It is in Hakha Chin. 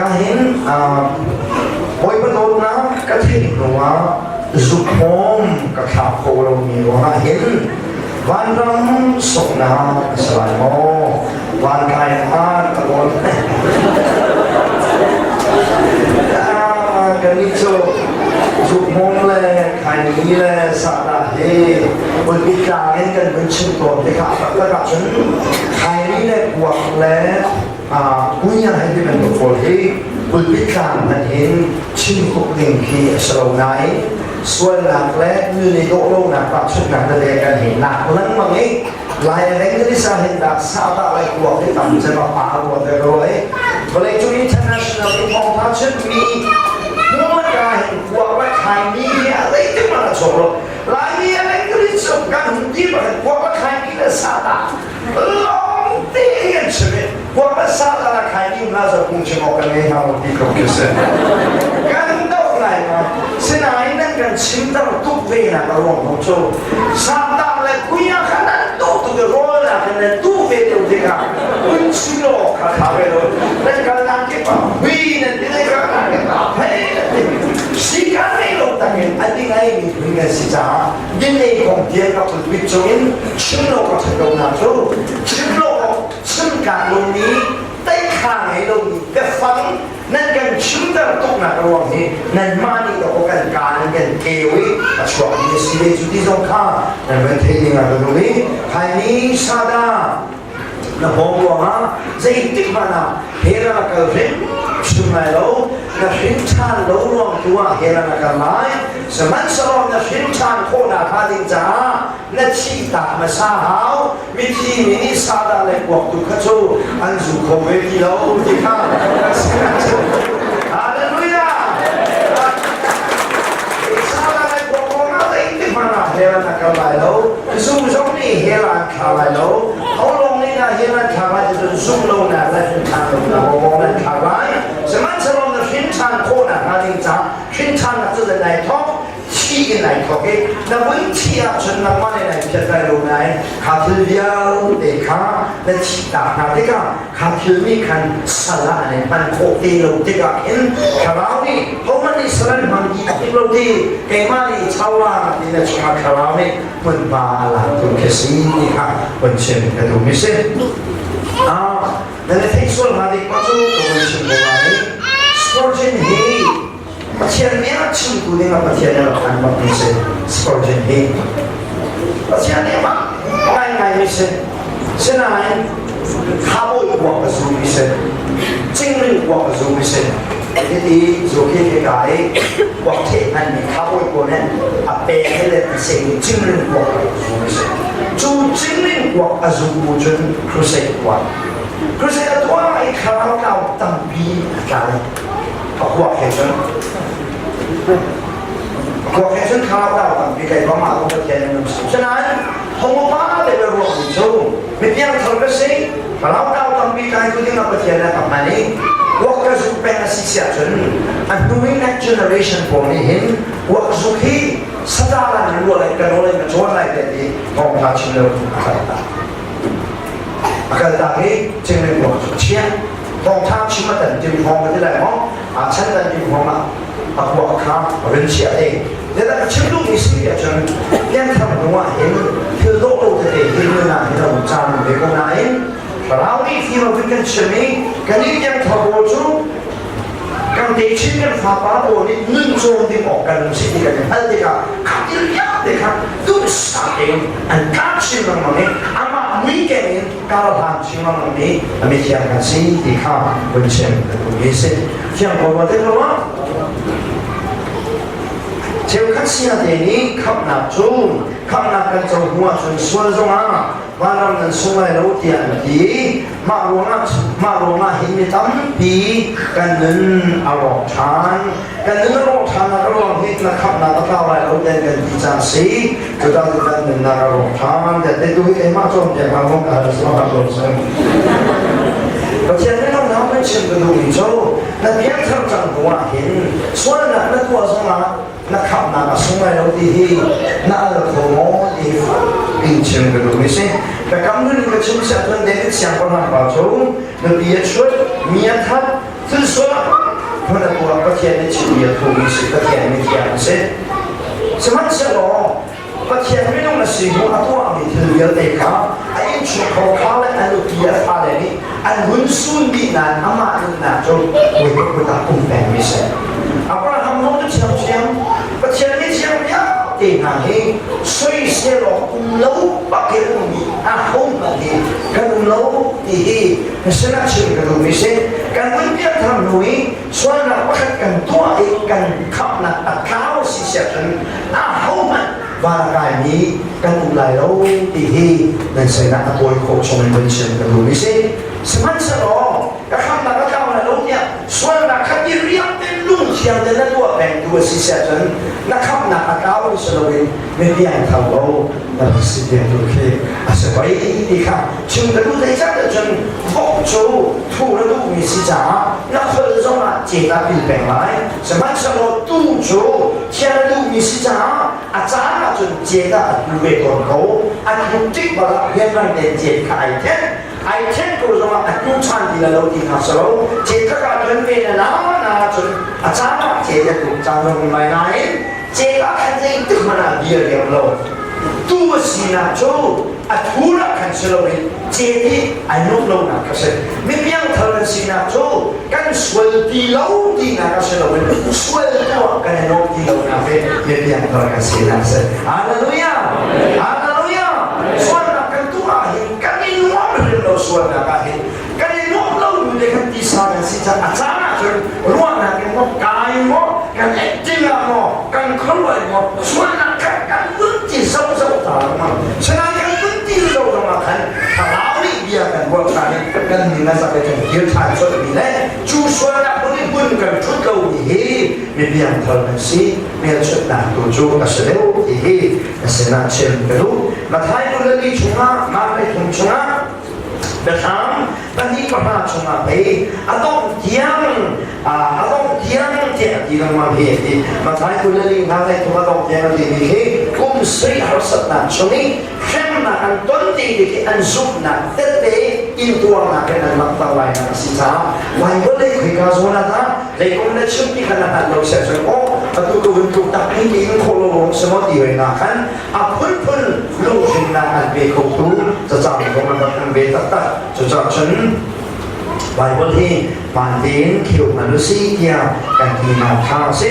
Hika hin Bawipa dawtnak ka theih hnuah zukhawm ka thlak kho lomi ruangah hin vanram soknak a si lai maw? Van kai hmaan ka kawl. Kannih cu zukhmawm le khaini le sahdah hi pulpit tlang in kan vun chim tawn tikah taktak ahcun khaini le kuak le kunya he ti bantuk pawl hi pulpit tlang hmanh in chim khuk ding khi a si lo nain sualnak le nun i dawh lonak tahchunhnak tete kan hi nak lengmang i Lai evangelist ah hin dah sahdah lai kuak hi tam cem a pa rua te ro ai vawlei cung international i thawngtha chimmi hmuaka hin kuak le khaimi hi a zeitik hmanh a chuak lo. Laimi evangelist cu kan hun ti bak kuak le khaimi le sahdah lawng te hi an chim i kuak le sahdah le khaimi um la zo kung chim awk kan ngei hna lo ti ko khi si. Kan doh lai ma sinain nan kan chimter tuk ve nak a ruang kong cu Samtang le kuya kha nan duh tuk i rawl nak in nan duh ve deuh tikah kun chilo kha tha ve lo. Nan kalnak kip ah hui nan ti nan kalnak kip ah phei nan ti sika ngei lo takin a ding ai mi phun kan si caah din ei kong tiang ka pulpit cungin chim lo ka that lo nak cu chim lo chim tlak lo mi teikha ngei lo mi biafang nan kan chimter tuknak ruang hi nanmah nih dawh kan ka nan kan keu i a chuakmi a si ve. Cu ti zong kha nan van thei ding ah ka duh i khaini sada na hawng ruangah zeitik hmanh ah hell ah na kal hrim hrim lai lo. Na hrin ṭhan lo ruang tu ah hell ah na kal lai. Sihmanhsehlaw na hrin ṭhan khawhnak hnga ding caah na thih tak hmasa hau. Mithi mi nih sahdah le kuak tu kha cu an zu kho ve ti lo ti kha. Hallelujah! Sahdah le kuak kong ah zeitik hmanh ah hell an kal lai lo. Zu zong nih hell an thla lai lo. Holong nih na hell an thla lai cun zum lo nak le hrin ṭhan lo nak kong an thla lai. Sihmanhsehlaw na hrin ṭhan khawh nak hnga ding caah hrin ṭhannak cu nai thawk thi in ai thawk i na vun thi ahcun nangmah nih nai phiat lai lo nain kha thil vialte kha na thihtak hna tikah kha thil nih khan sal ah an in hman khawh te lo tikah khin thlarau nih hohmanh nih sal an hmang ti tim lo ti keimah nih chawla ti na chungah thlarau nih hmunhma a lak tu khi si ti kha vun chim ka duh mi si. Ah, na theih sual hnga dik ma cu ka vun chim ko lai. Spurgeon hi Pathian nih a chimtu ding ah Pathian nih a rak hman bakmi si. Spurgeon hi Pathian nih a ngaingaimi si. Sinain khabawi kuak a zumi si. Cingring kuak a zumi si. Hiti zu khi khi ka i kuak theh hmanmi khabawi pawl nih a pe he le a sehmi cingring kuak a zumi si. Cu cingring kuak a zu bu cun crusade tuah. Crusade a tuah i thlarau tlau tampi a tlai. A kuak he cun a kuak he cun thlarau dau tampi kai bang ah Pathian in um si. Sinain homopa te le ruang mi cu mipiang thar ka si, thlarau dau tampi kai tu ding ah Pathian a ka hman i kuak ka zuk peng a si siah cun a hnu i next generation pawl nih hin kuak zuk hi satalan in ruah lai ka nawl in ka cawn lai te ti thawngtha chim lo a kal tak a kal tak i cingling kuak cu a chiah. Thawngtha chim a tan tim hrawng ka ti lai maw? A chan tan tim hrawng ah a kuak kha a vun chiah te. Zedah ka chim duhmi si ti ahcun pianthar hnu ah hin thil dawh lo tete hi nun ah hin a um caan ve ko nain thlarau nih fim a vun kan chim i kan i piangthar pawl cu kan techin kan fapa pawl nih nun cawn ding awk kan um si ti kan i hngalh tikah kha thil vialte kha duhsah tein an tlak chin lengmang i amah mui keng in karhlan chin lengmang mi a mithiang kan si ti kha vun chim kan duhmi a si. Thiang ko rua te ko Cheukhat sia te nih khamhnak cu khamhnak kan co hnu ahcun sual zongah vanram nan sung lai lo tiah an ti. Mah ruangah hin mi tampi kan nun a rawk ṭhan. Kan nun a rawk ṭhan nak a ruang hi na khamhnak a tlau lai lo tiah kan ti cang si. Cucaah kan nunnak a rawk ṭhan. Tiah te tu hi keimah cawnpiak hna maw ka hal si ma lo si. Pathian nih nang kan chim ka duhmi cu na piangthar cang hnu ah hin sualnak na tuah zongah na khamhnak a sung lai lo ti hi na al kho maw ti hi in chim ka duhmi si. Biakam nun in ka chim siah cun David siangpahrang pa cu nupi a chuat, mi a that, thil sual a phun a tuah Pathian nih chimmi a thumi si Pathian mi thiang a si. Sihmanhsehlaw Pathian minung a si hnu a tuahmi thil vialte kha a innchungkhar kha le a nupi a fale nih an hun sun dih nain amah nunnak cu Bawipa kut ah um pengmi si. Abraham zong cu thiamthiam Pathian mi thiang vialte hna hi soisel awk um lo bak i ummi a hohmanh hi kan um lo ti hi na sinah chim ka duhmi si. Kan hun piangthar hnu i sualnak pakhat kan tuah i kan khamhnak a tlau si siah cun ahohmanh van a kaimi kan um lai lo ti hi nan sinah a tawi khawh chung in vun chim ka duhmi si. Sihmanhsehlaw ka khamhnak a tlau lai lo tiah sualnak kha i riak te lungthiang te na tuah peng tu a si siah cun na khamhnak a tlau si loin mi piangthar lo na rak si te tu khi a si pei ti kha chim ka duh. Zeicahtiah cun vok cu thu na duhmi si caah na khol zongah cet ah pil peng lai, sihmanhsehlaw tuu cu thian a duhmi si caah a caan ah cun cet ah a tu ve tawn ko. A tluk tik bal ah rianrang tein cet kha ai thenh, ai thenh ko zongah a tu ṭhan ti lo ti hna si lo. Cet kha ka cun ve na na na cun a caan ah cet a tluk caan zong mai nain cet ah khan zeitik hmanh ah bia riam lo. Tu a sinak cu a thu ah khan si loin cet i ai nuamh lonak kha si. Mi piangthar kan sinak cu kan sual ti lo tinak a si loin sual tuah kan i nuam ti lonak hi mi piangthar kan sinak a si. Hallelujah! Hallelujah! Sualnak kan tuah ah hin kan i nuam hrim lo. Sualnak ah hin kan i nuam lo nu te kan tisa kan si cang. A caan ah cun ruahnak in maw, kai maw, kan acting ah maw, kan khuaruah in maw, sualnak kan kan nun ti zohzoh ta lengmang. Sinain kan nun ti zo zong ah khan thlarau nih bia kan ruah ṭhan i kan min a zak i kan kir ṭhan colhmi le cu sualnak hmun i hmun kan ṭhut lomi hi mi piangthar kan si hmelchunhnak tu cu a si deuh ti hi na sinah chim ka duh. Matthai 22 chungah, Mark thum chungah, Biathlam 2:10 chungah pei a dongh tiang, a dongh tiang tiah ti lengmang hi a ti. Matthai 24 hna lei thum a dongh tiang a timi hi kum sarih harsatnak chung i hremnak an ton ti khi an zumhnak tette intuarnak in an langhter lai nak a si caah Bible lei khoika zawn ah dah leikum na chim ti kha na hngalh lo siah cun aw atu ka vun tluk tak ni ti in khawh lo ruang si maw ti hoi na khan a phunphun lunghrinnak an pe khotu cacang zong an rak um ve taktak. Cucaah cun Bible hi hmaan tein kheu hman u si tiah kan tinak kha a si.